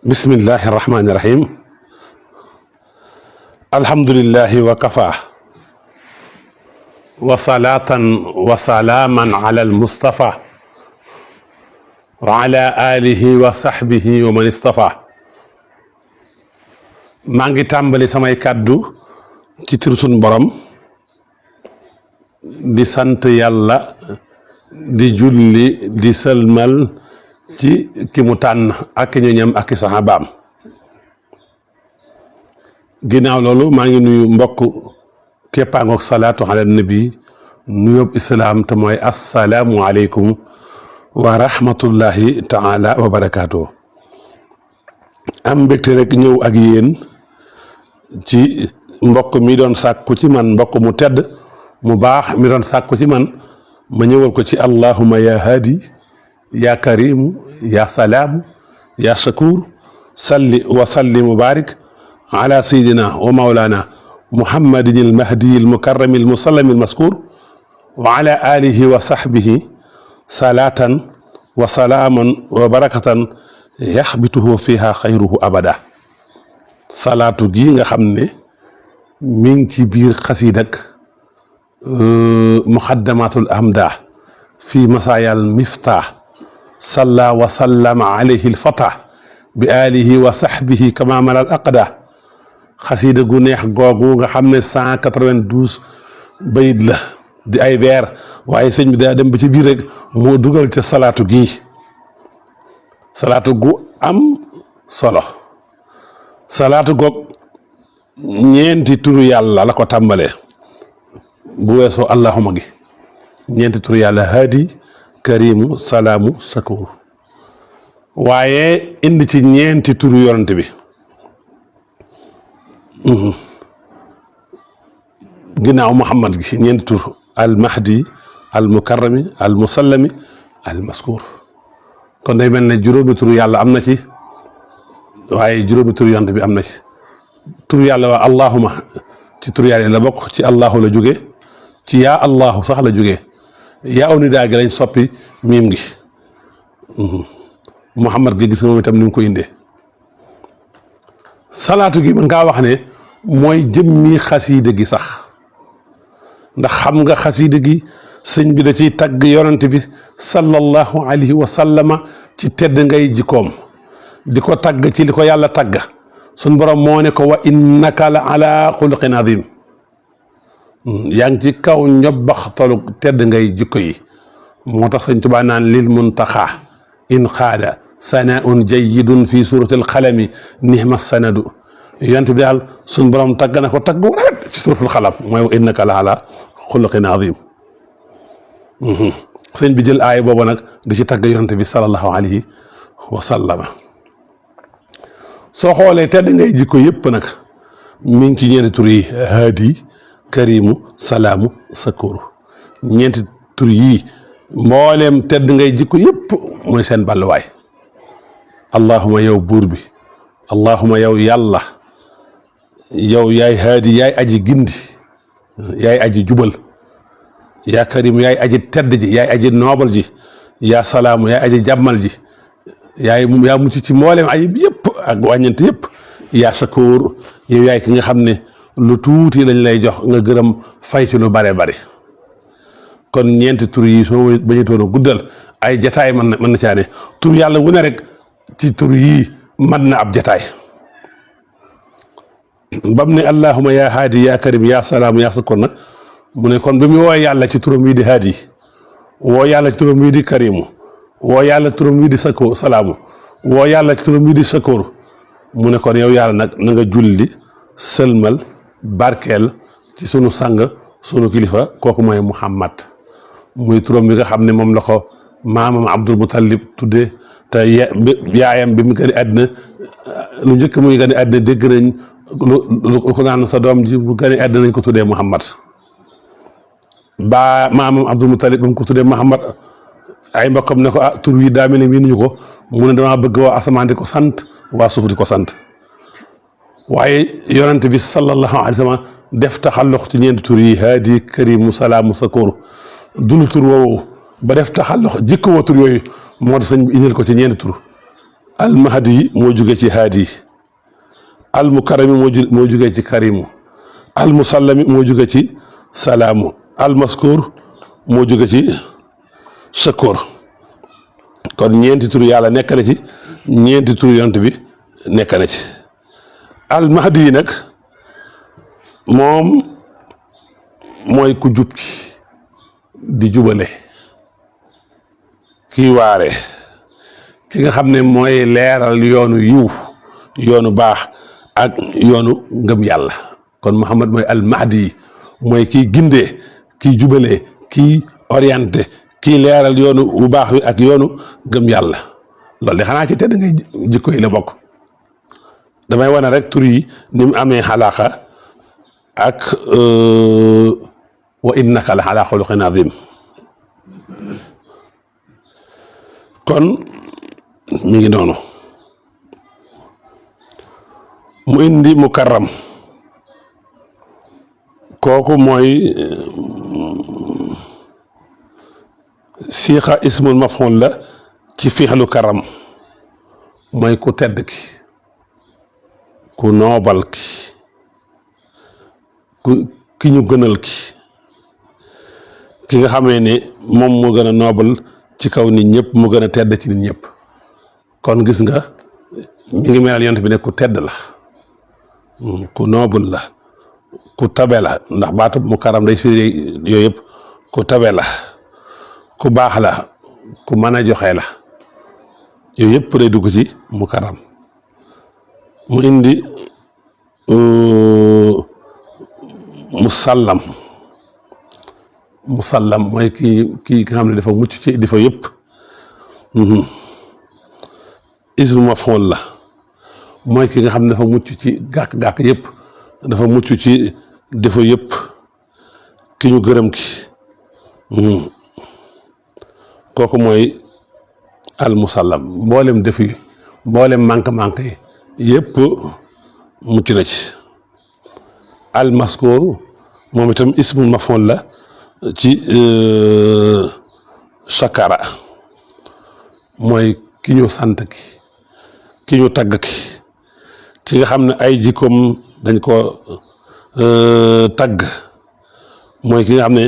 bismillahi irrahmani irrahim alhamdulillahi wa kafa wa salaatan wa salaaman ala almustafa wa ala alihi wa sahbihi wa man istafa. maa ngi tàmbali samay kàddu ci tur sunu borom di sant yàlla di julli di sëlmal ci ki mu tànn ak ñu ñam ak saxaabaam. ginnaaw loolu maa ngi nuyu mbokk képpaangook salaatu ala nabi nuyób islaam te mooy assalaamu aleykum wa rahmatullahi taala wa barakaatu. am mbégte rek ñëw ak yéen ci mbokk mi doon sàkku ci man, mbokk mu tedd mu baax mi doon sàkku ci man ma ñëwal ko ci allahumma ya hadi ya karimu ya salaamu ya shakur salli wa salli mubarak ala sayidina wa maulana muhammadin almahdi almukarrami almusallami almaskur wa ala alihi wa sahbihi salatan wa salaaman wa barakatan yaxbituhu fiha xayruhu abada. salaatu gi nga xam ne mi ngi ci biir xasiidak muxaddamatul amdah fi masaayal miftah salla wa sallama alayhi alfatah bi alihi wa sahbihi kama malal aqda. xasiida gu neex googu nga xam ne 192 bayit la di ay veer, waaye sëñ bi daa dem ba ci biir rek moo dugal ca salaatu gi, salaatu gu am solo. salaatu goog ñeenti turu yàlla la ko tàmbalee bu weesoo allahuma gi, ñeenti turu yàlla haadi karimu salaamu shakur, waaye indi ci ñeenti turu yonent bi. ginnaaw muhammad gi ñeenti tur al mahdi al mukarrami al musallami al maskur. kon day mel ne juróomi turu yàlla am na ci, waaye juróomi turu yonent bi am na ci. turu yàlla waa allahuma ci turu yàlla la bokk, ci allahu la jóge, ci yaa allahu sax la jóge. yaa unidaa gi lañ soppi miim gi. muhammad gi gis nga moom itam ni mu ko indee. salaatu gi mën ngaa wax ne mooy jëmmi xasiida gi sax, ndax xam nga xasiida gi sëñ bi da ciy tagg yonent bi sallallahu alayhi wa sallama ci tedd ngay jikkoom, di ko tagg ci li ko yàlla tagg. suñ borom moo ne ko wa innaka la ala xuluqin azim. yaa ngi ci kaw ñobbaxtalu tedd ngay jikko yi. moo tax sëñ Tuubaa naan lil muntaxa in qaada sanaun jayyidun fi suratil xalami nihma sanadu. yonent bi daal suñ borom tagg na ko tagg wu rafet ci suratul xalam, mooy wa innaka la ala xuluqin azim. sëñ bi jël aaya boobu nag di ci tagg yonent bi sallallahu alayhi wa sallama. soo xoolee tedd ngay jikko yëpp nag mi ngi ci ñeenti tur yi haadi karimu salaamu sakuru. ñeenti tur yi mbooleem tedd ngay jikko yëpp mooy seen balluwaay. allahuma yow buur bi, allahuma yow yàlla, yow yaay haadi yaay aji gindi, yaay aji jubal. yaa karim yaay aji tedd ji, yaay aji noobal ji. yaa salaamu yaay aji jàmmal ji, yaa mucc ci mboolem ayib yëpp ak wàññante yëpp. yaa shakuur yow yaay ki nga xam ne lu tuuti lañ lay jox nga gërëm fay ci lu bare bare. kon ñeenti tur yi soo bañu toon a guddal ay jataay mën na caa ne. tur yàlla wu ne rek ci tur yii mën na ab jataay. bam ne allahuma yaa haadi yaa karim yaa salaamu yaa shakuur nag mu ne kon bi mu woo yàlla ci turam wii di haadi, woo yàlla ci turam wii di karimu, woo yàlla turam wii di sakko salaamu, woo yàlla ci turam wii di sakkoor, mu ne kon yow yàlla nag na nga julli sëlmal barkeel ci sunu sang sunu kilifa, kooku mooy muhammad. muy turam bi nga xam ne moom la ko maamam abdul mutallib tuddee, te yaayam bi mu gën a àddina lu njëkk muy gën a àddina dégg nañ lu ko naan sa doom ji bu gën a àddina nañ ko tuddee muhammad. ba maamam abdul mutallib ba mu ko tuddee muhammad, ay mbokkam ne ko tur wi daa mel ne miinuñu ko. mu ne damaa bëgg waa asamaan di ko sant, waa suuf di ko sant. waaye yonent bi sallallahu alayhi wa sallam def taxalluq ci ñeenti tur yi haadi karimu salaamu sakooru. dund tur woowu ba def taxalluq jikko wa tur yooyu moo tax sëñ bi indil ko ci ñeenti tur almahdi moo jóge ci haadi almukarami moo jóge ci karimu almusallami moo jóge ci salaamu almaskur moo jóge ci shakur kon ñeenti tur yàlla nekk na ci ñeenti tur yont bi nekk na ci almahdi yi nag moom mooy ku jub ki di jubale kii waare ki nga xam ne mooy leeral yoonu yiw yoonu baax ak yoonu ngëm yàlla kon Muhammad mooy almahdi mooy kii gindee kii jubale kii orienté kii leeral yoonu bu baax wi ak yoonu ngëm yàlla loolu de xanaa ci tedd ngay jikko yi la bokk damay wane rek tur yi ni mu amee xalaaqa ak wa innaka la ala xuluqin azim kon mi ngi noonu mu indi mukarram kooku mooy siixa ismul maf'ul la ci fiixlu karam mooy ku tedd ki ku noobal ki ñu gënal ki nga xamee ne moom moo gën a noobal ci kaw nit ñëpp mu gën a tedd ci nit ñëpp kon gis nga mi ngi melal yonent bi ne ku tedd la ku noobul la ku tabe la ndax baatu mu karam day firi yooyu yëpp ku tabe la ku baax la ku mën a joxe la yooyu yëpp day dugg ci mu karam mu indi musallam mooy kii nga xam ne dafa mucc ci dafa yëpp ismu maf'ul la mooy ki nga xam ne dafa mucc ci gàkk-gàkk yëpp dafa mucc ci dafa yëpp ki ñu gërëm ki kooku mooy al musallam mboolem defi mboolem manque-manque yi yëpp mucc na ci al maskur moom itam ismul maf'ul la ci shakara mooy ki ñu sant ki ñu tagg ki nga xam ne ay jikkoom dañ ko tagg mooy ki nga xam ne